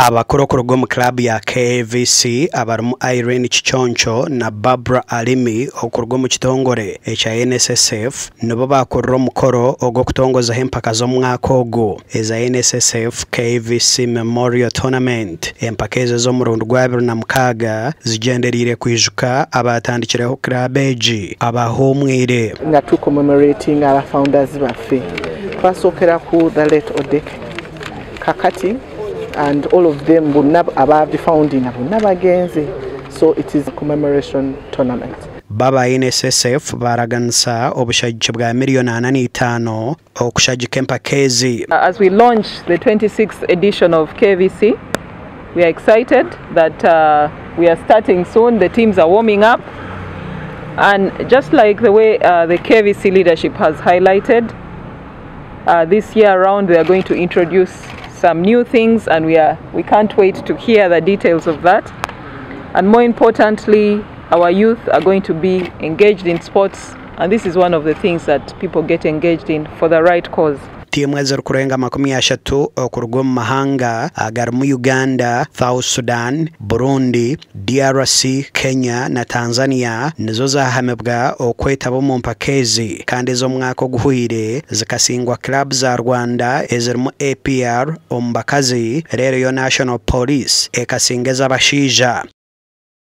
Abakuru okuruga omu club ya KVC abarimu Irene Kiconco na Barbra Alimi okuruga omu kitongore ekya NSSF nibo baakurira omukoro ogw'okutongozaho empaka z'omwaka ogu eza NSSF KVC Memorial Tournament. Empaka ezi ez'omurundi gwa 26 zigyendereire kwijuka abaatandikireho club egi abahuumwire. Nga tu commemorating aba founders baffe, twasookera ku the late Odeke, kakati and all of them, bonna ababifoundinga bonna bagenze, so it is a commemoration tournament. Baba NSSF baraganisa obushagiki bwa 45 miliyoni okushagika empaka ezi. As we launch the 26th edition of KVC, we are excited that we are starting soon. The teams are warming up. And just like the way the KVC leadership has highlighted, this year around we are going to introduce some new things, and we can't wait to hear the details of that. And more importantly, our youth are going to be engaged in sports, and this is one of the things that people get engaged in for the right cause. Tiimu ezirikurenga 30 okuruga omu mahanga agarimu Uganda, South Sudan, Burundi, DRC, Kenya na Tanzania nizo zahamibwa okwetaba omu mpaka ezi, kandi ez'omwaka oguhwire zikasingwa club za Rwanda ezirimu APR omu bakazi, reero yo National Police ekasinga ez'abashaija.